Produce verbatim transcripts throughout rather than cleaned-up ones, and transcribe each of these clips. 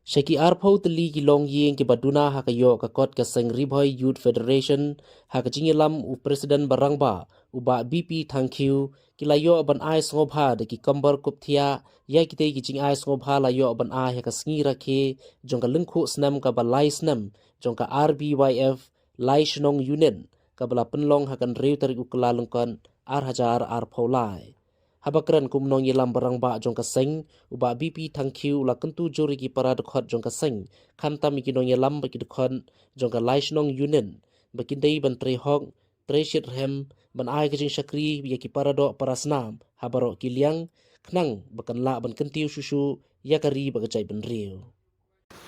Sha ki arphew tylli ki longïing kiba duna ha ka ïoh ka kot ka seng Ri Bhoi Youth Federation, ha ka jingïalam u President ba rangbah, u Bah B P Thangkhiew, ki la ïoh ban ai sngewbha da ki kombor kup thiah ïa kitei ki jingai sngewbha la ïoh ban ai ha ka sngi rakhe jong ka lyngkhuh snem kaba lai snem jong ka R B Y F Lai Shnong Unit, kaba la pynlong ha ka hynriew tarik u Kyllalyngkot ar hajar arphew lai. Haba kren kum u nongïalam ba rangbah jong ka seng, u Bah B P Thangkhiew u la kyntu jur ïa ki para dkhot jong ka seng, khamtam ïa ki nongïalam bad ki dkhot jong ka Lai Shnong Unit, ba kin dei ban trei hok, trei shitrhem, ban ai ka jingshakri ïa ki para doh para snam ha baroh ki liang, khnang ba kan lah ban kyntiew shuh shuh ïa ka ri bad ka jaitbynriew.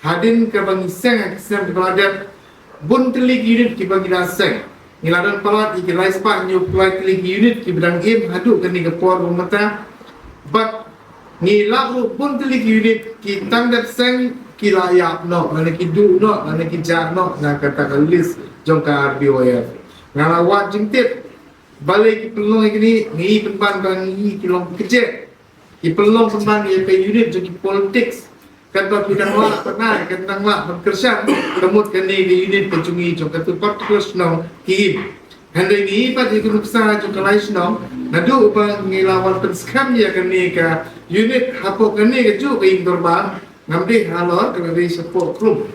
Hadien kaba ngi seng ha ki snem kiba la dep, bun tylli ki unit kiba ngi la seng. Ngi la don palat ïa ki lai spah hynñiew phew lai tylli ki unit kiba dang im haduh kane ka por ba mynta. Bad ngi lap ruh bun tylli ki unit ki tang dep seng ki la ïap noh, lane ki duh noh, lane ki jah noh na kata ka list jong ka R B Y F. Nga la wad jingtip, balei ki pynlong ïa kine, ngi pynban ba ngi ki long kjeh. Ki pynlong pynban ïa ka unit jong ki politics. Katba phi dang lah ban ai, kan dang lah ban kyrshan, ka mut kane ka unit ka jong ngi jong katu particular shnong ki im. Hynrei ngi pat ïa ka nuksa jong ka Lai Shnong, naduh ba ngi la wan pynskhem ïa kane ka unit hapoh kane kajuh ka ïing dorbar, ngam dei halor, ka la dei shapoh krum.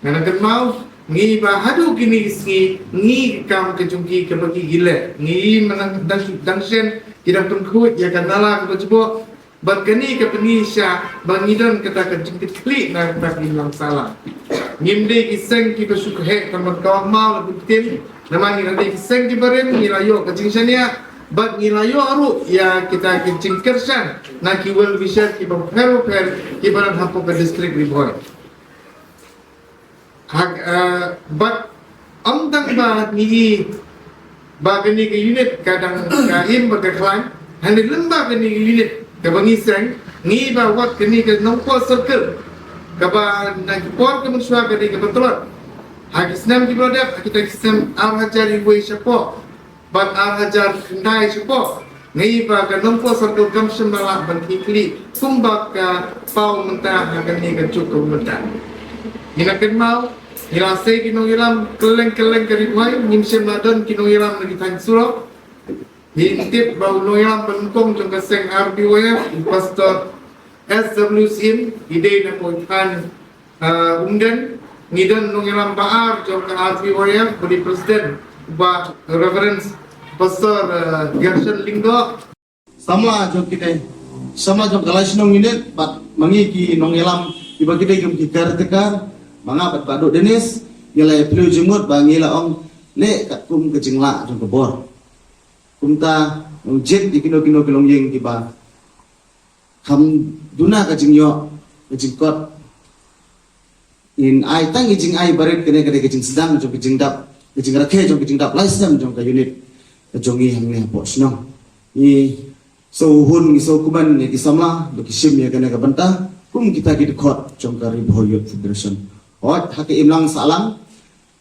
Nga dang kynmaw, ngi ba haduh kine ki sngi, ngi ka kam ka jong ki kaba ki leh. Ngi mynta dang, dang shen, ki dang pynkhuid ïa ka nala kaba jubok. Bad kane ka pyni sha ba ngi don kata ka jingkitkhlieh na kata ka imlang sahlang. Ngim dei ki seng kiba shu kyrhai tang ban kawak maw la byntin. Namar ngi la dei ki seng kiba rim, ngi la ïoh ka jingshaniah. Bad ngi la ïoh ruh ïa kita ki jingkyrshan na ki well wisher kiba pher pher kiba don hapoh ka district Ri Bhoi. Hak, eh, bad ym tang ba ngi i ba kane ka unit ka dang ka im bad ka khlaiñ, hynrei lyngba kane ka unit kaba ngi seng, ngi ba wat kane ka Nongpoh Circle kaba na ki por ka mynshuwa ka dei kaba tlot. Ha ki snem kiba la dep, ha kita ki snem ar hajar wei shapoh bad ar hajar khyndai shapoh, ngi ba ka Nongpoh Circle kam shym la lah ban khih khlieh kumba ka paw mynta ha kane ka juk ka mynta. Ngi la kynmaw, ngi la sei ki nongïalam kylleng kylleng ka Ri Bhoi, ngim shym la don ki nongïalam na ki thaiñ surok. Ngi tip ba u nongïalam ba nyngkong jong ka seng R B Y F, u Pastor S W Syiem, i dei na poh thaiñ, ah, Umden. Ngi don nongïalam ba ar jong ka R B Y F, ba dei president, Bah Reverend Pastor, ah, Gerson Lyngdoh. Samla jong kine, samla jong ka Lai Shnong Unit, bad ma ngi ki nongïalam, kiba ki dei kum ki caretaker, ma nga bad Bah Duh Dennis, ngi la ïa pynlong jingmut ba ngi la ong, leh katkum ka jinglah jong ka bor. Kumta, ngi jied ïa kino kino ki longïing kiba kham duna ka jingïoh, ka jingkot. Ngin ai tang ïa jingai barit kane ka dei ka jingsdang jong ka jingdap, ka jingrakhe jong ka jingdap lai snem jong ka unit ka jong ngi hangne hapoh shnong. Ngi sngewhun, ngi sngewkmen ïa ki samla ba ki shim ïa kane ka bynta kum kita ki dkhot jong ka Ri Bhoi Youth Federation. Hooid, ha ka imlang sahlang,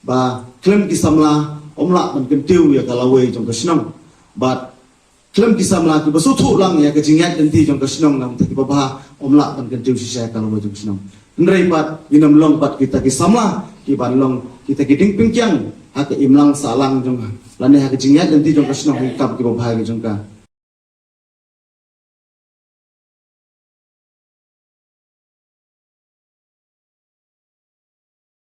ba khlem ki samla ym lah ban kyntiew ïa ka lawei jong ka shnong. Bad khlem ki samla kiba sngewthuh lang ïa ka jingïaid lynti jong ka shnong, namar kiba bha ym lah ban kyntiew shisha ïa ka lawei jong ka shnong. Hynrei pat ngin ym long pat kita ki samla kiban long kita ki diengpyngkiang ha ka imlang sahlang jong, lane ha ka jingïaid lynti jong ka shnong ha ki kam kiba bha ki jong ka.